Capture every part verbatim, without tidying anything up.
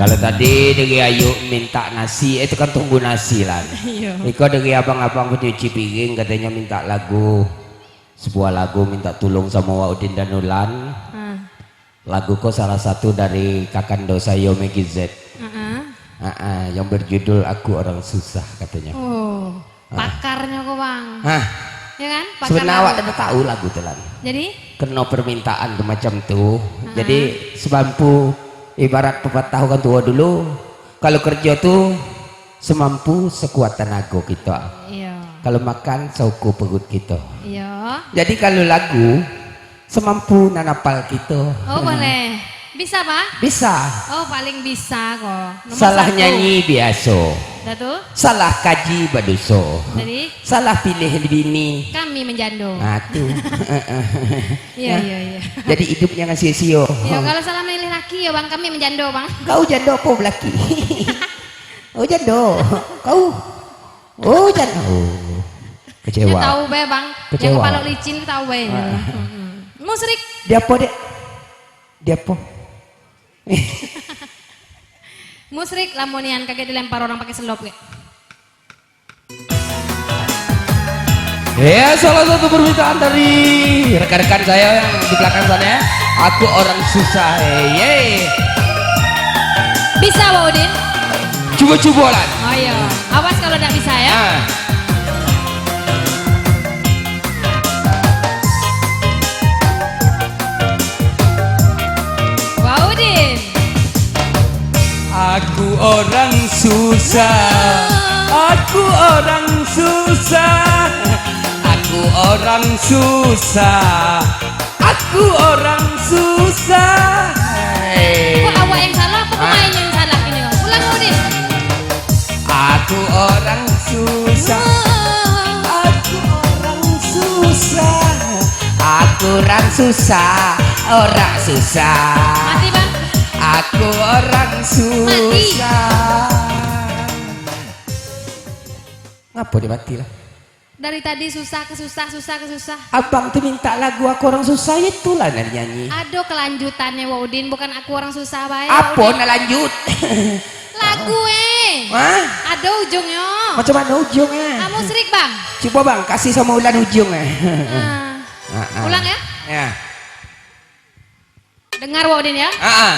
Kalau tadi dari Ayuk mintak nasi, eh, itu kan tunggu nasi lah. Iyo. Iko dari abang-abang panyuci piring, katonyo mintak lagu. Sebuah lagu mintak tulung samo Wak Udin dan Ulan. Ah. Lagu ko salah satu dari kakando sayo Maggie Z. Ah, ah. Ah, ah, yang berjudul Aku Orang Susah, katonyo. Oh, ah, pakarnyo ko, Bang. Hah? Ya kan? Pakar Sebenarnya awak lagu. Dak tahu lagu tu, Lan. Jadi? Karena permintaan tu macam tu. Ah. Jadi, semampu, ibarat pepatah orang tua dulu, kalau kerja tu semampu sekuat tenaga kita. Iya. Kalau makan, seukur perut kita. Iya. Jadi, kalau lagu, semampu nan apal kito. Oh, boleh. Bisa, Pak? Bisa. Oh, paling bisa ko. Nomor Salah satu. Nyanyi biaso. Dah tu? Salah kaji badoso. Jadi? Salah pilih bini. Kami menjando. Ah, tu. Iya, Nah, iya, iya. Jadi hidup jangan sio-sio. Iya, kalau salah milih laki ya, Bang, kami menjando, Bang. Kau jando apa belaki? Oh, jando. Kau. Oh, jando. Oh. Kecewa. Dia tahu bae, Bang. Kecewa. Yang kepala licin tu tahu bae. Ah. Mm-mm. Musrik. Dia apa, Dek? Dia apa? Musrik, lamo nian kagek dilempar orang pakai selop, kagek. Ya, salah satu permintaan dari rekan-rekan saya yang di belakang sana, ya. Aku orang susah, eh, ye. Bisa, Wak Udin? Cubo-cubo lah. Oh, iya. Awas kalau ndak bisa, ya. Ah. Wak Udin. Aku orang susah, aku orang susah, aku orang susah, aku orang susah. Kok awak yang salah, apa pemain yang salah ini? Ulang, Udin. Aku orang susah. Aku orang susah. Aku orang susah. Orang susah. Mati, Bang. Aku orang Mati. Susah. Ngapa dia mati lah? Dari tadi susah ke susah, susah ke susah. Abang tu minta lagu Aku Orang Susah, ya itulah nan nyanyi. Ado kelanjutannya, Wak Udin, bukan Aku Orang Susah bae, Wak Apa Udin. Nak lanjut? Lagu, eh. Hah? Ado ujungnya. Macam mana ujungnya? Ah, musrik, Bang. Cuba, Bang, kasih sama Ulan ujungnya. Ah. Ah, ah. Ulang, ya? Ya. Dengar, Wak Udin, ya. Ah, ah.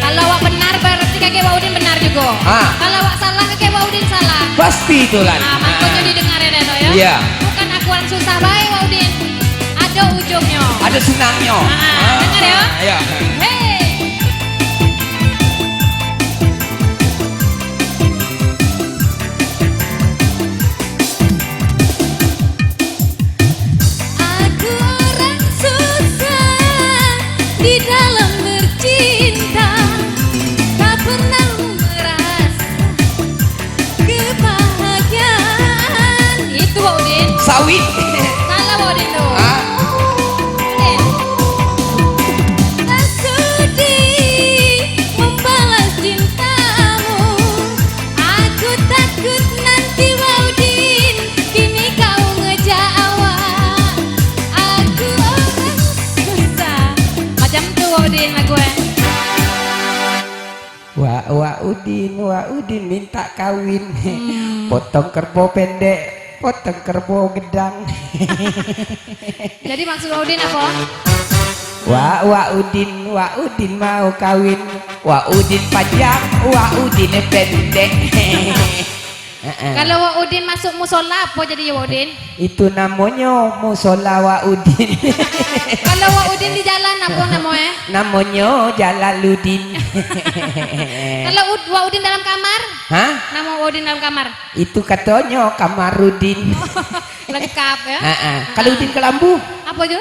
Kalau awak benar, berarti kagek Wak Udin benar juga. Ah. Kalau awak salah, kagek Wak Udin salah. Pasti itulah. Ah, makanya Ah. didengar ya, Dato, ya. Iya. Bukan Aku Orang Susah bae, Wak Udin. Ada ujungnya. Ada senangnya. Ah, ah. Ah, dengar, ya. Iya. Hei. Aku orang susah di dalam bercinta, tak pernah merasa kebahagiaan. Itu, Wak Udin. Sawit. Salah, Wak Udin, tu. Ah. Udin. Tak sudi membalas cintamu. Aku takut nanti Wak Udin, kini kau ngejak awak. Aku orang susah. Macam tu, Wak Udin, lagu, eh. Wak, Wak Udin, Wak Udin minta kawin. Hmm. Potong kerbau pendek, potong kerbau gedang. Jadi maksud Wak Udin apa? Wak, Wak Udin, Wak Udin mau kawin. Wak Udin panjang, Wak Udin pendek. Heeh. Kalau Wak Udin masuk musola, apa jadi Wak Udin? Itu namonyo musola Wak Udin. Kalau Wak Udin di jalan, apa namo, eh? Namonyo Jalaludin. Kalau Ud-, Wak Udin dalam kamar? Hah? Namo Wak Udin dalam kamar? Itu katonyo Kamarudin. Lengkap, ya? Heeh. Kalau Udin ke Lambu? Apa tu?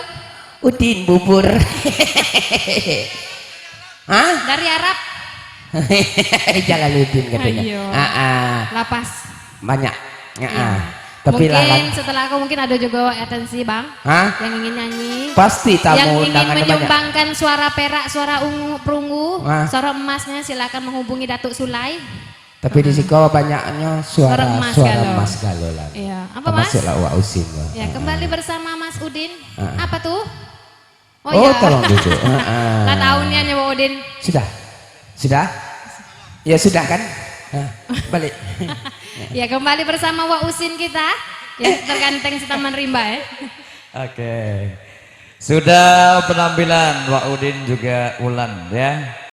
Udin bubur. Hah? Dari Arab. Jalaludin katanya. Ayo. Ah, ah. Lapas. Banyak. Ah, Iya. ah. Tapi Mungkin lalang. setelah aku mungkin ada juga atensi, Bang. Hah? Yang ingin nyanyi. Pasti tamu Yang ingin undangannya banyak. menyumbangkan suara perak, suara ungu, perunggu, Hah? suara emasnya, silakan menghubungi Datuk Sulai. Tapi di Hmm. siko banyaknya suara, Suara emas suara galo. emas galo lah. Iya. Apa, Mas? Termasuklah Wak Usin lah. Ya, Ah, kembali ah. bersama Mas Udin. Ah, ah. Apa tuh? Oh, ya. Tolong duduk. Heeh. Lah tahu niannya Wak Udin. Sudah? Sudah? Ya sudah kan? Nah, balik. Ya, kembali bersama Wak Usin kita. Ya, terganteng si Taman Rimba ya. Oke. Sudah penampilan Wak Udin juga Ulan ya.